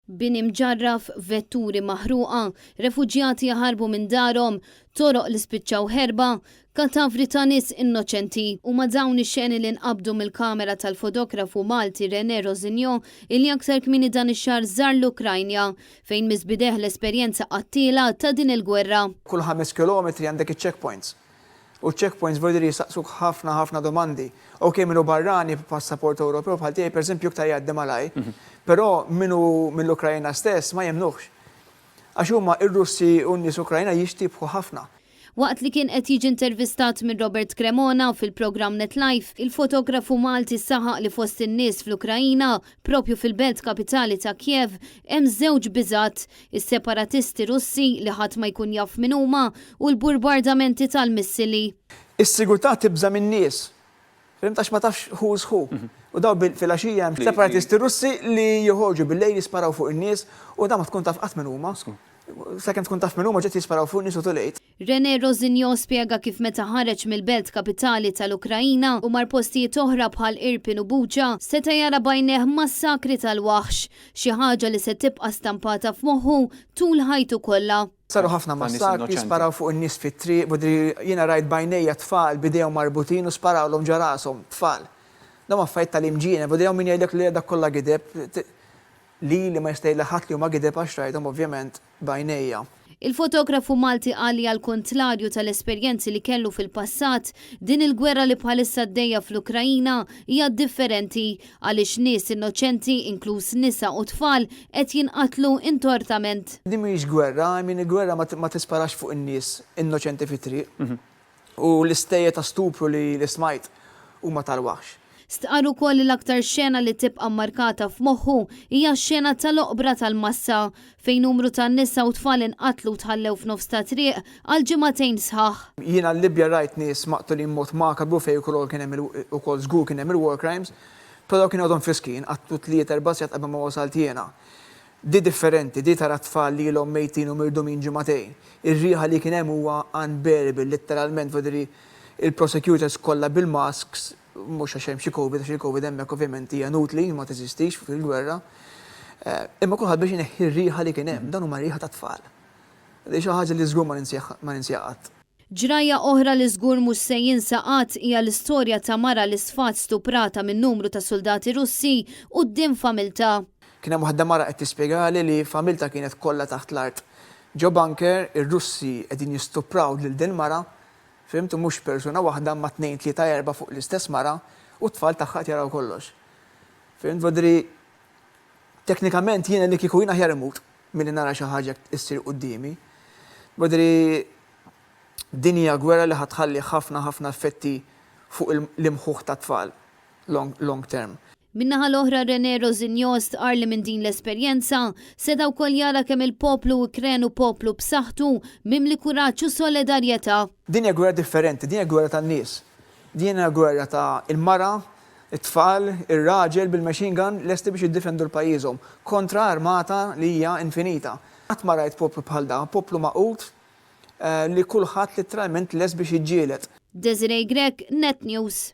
Bini mġarraf, vetturi maħruqa, refuġjati jaħarbu minn darhom, toroq li spiċċaw ħerba, katavri ta' nies innoċenti. Huma dawn ix-xeni li nqabdu mill-kamera tal-fotografu Malti René Rossignol illi aktar kmieni dan ix-xahar żar l-Ukrajna, fejn miss b'idejh l-esperjenza qattiela ta' din il-gwerra. Kull ħames kilometri għandek iċ-checkpoints. U ċ-checkpoints voldiri jistaqsuk ħafna ħafna domandi. Ok, min hu barrani b'passaport Ewropew bħal tiegħi pereżempju iktar jgħaddi malajr, però min hu mill-Ukrajna stess ma jemmnuhx. Għax huma ir-Russi u n-nies Ukrajna jixtiebħu ħafna. Waqt li kien qed jiġi intervistat minn Robert Cremona fil-programm Net Live, il-fotografu Malti saħaq li fost in-nies fl-Ukrajna, proprju fil-belt kapitali ta' Kiev, hemm żewġ biżgħat, Is-separatisti Russi, li ħadd ma jkun jaf min huma, u l-burbardamenti tal-missili. Is-sigurtà tibża' min-nies. Fhimt? Għax ma tafx who's who. U dawn filgħaxija hemm separatisti Russi li joħorġu bil-lejl jisparaw fuq in-nies u dan ma tkun taf qatt min huma. Sakemm tkun taf min huma ġiet jisparaw fuq in-nies u too late. René Rossignol spjega kif meta ħareġ mill-belt kapitali tal-Ukraina u mar postijiet oħra bħal Irpin u Bucha, seta' jara b'għajnejh massakri tal-waħx, xi ħaġa li se tibqa' stampata f'moħħu tul ħajtu kollha. Saru ħafna massakri, sparaw fuq in-nies fit-triq, jiena rajt b'għajnejja tfal b'idejhom marbutin u sparawlhom ġo rashom, tfal. Dawn affarijiet tal-imġienen, hawn min jgħidlek le dak kollha gideb, lili ma jista' jgħidli ħadd li huma gideb għax rajthom ovvjament b'għajnejja. Il-fotografu Malti qal li għall-kuntlarju tal-esperjenzi li kellu fil-passat, din il-gwerra li bħalissa għaddejja fl-Ukraina hija differenti għaliex nies innoċenti, inkluż nisa u tfal, qed jinqatlu intortament. Din mhijiex gwerra, I mean il-gwerra ma tisparax fuq in-nies innoċenti fit-triq. U l-istejjer ta' stupru li smajt huma tal-waħx. Stqarr ukoll li l-aktar xena li tibqa' mmarkata f'moħħu hija x-xena tal-oqbra tal-massa, fejn numru ta' nisa u tfal inqatlu u tħallew f'nofs ta' triq għal ġimagħtejn sħaħ. Jiena l-Libja rajt nies maqtulin mod makabru fejn ukoll kien hemm ukoll żgur kien hemm il-war crimes, però dawk kienu għadhom friski, inqatlu tlieta erba' sigħat qabel ma wasalt jiena. Di differenti, di tara tfal li ilhom mejtin u mirdumin ġimagħtejn. Ir-riħa li kien hemm huwa unbearable, litteralment, vuol dire il-prosecutors kollha bil-masks, mhux għax hemm xi Covid, għax il-Covid hemmhekk ovvjament hija inutli, ma teżistix fil-gwerra. Imma kulħadd biex ineħħi r-riħa li kien hemm, dan huma riħa ta' tfal. Di xi ħaġa li żgur ma ninsiha qatt. Ġrajja oħra li żgur mhux se jinsa qatt hija l-istorja ta' mara li sfat stuprata minn numru ta' suldati Russi quddiem familtha. Kien hemm waħda mara qed tispjegali li familtha kienet kollha taħt l-art ġo bunker, ir-Russi qegħdin jistupraw lil din mara, fhimt, u mhux persuna waħda imma tnejn, tlieta, erbgħa fuq l-istess mara u t-tfal tagħha qed jaraw kollox. Fhimt, vuol dire teknikament jiena li kieku jien aħjar immut milli nara xi ħaġa hekk issir quddiemi. Vuol dire din hija gwerra li ħa tħalli ħafna ħafna effetti fuq l-imħuħ tat-tfal long, long term. Min-naħa l-oħra René Rossignol stqarr li minn din l-esperjenza seta' wkoll jara kemm il-poplu Ukren hu poplu b'saħħtu, mimli kuraġġ u solidarjetà. Din hija gwerra differenti, din hija gwerra tan-nies. Din hija gwerra ta' il-mara, it-tfal, ir-raġel bil-machine gun lesti biex jiddefendu l-pajjiżhom kontra armata li hija infinita. Qatt ma rajt poplu bħal da, poplu magħqud li kulħadd litteralment lest biex jiġġieled. Desiree Grech, Net News.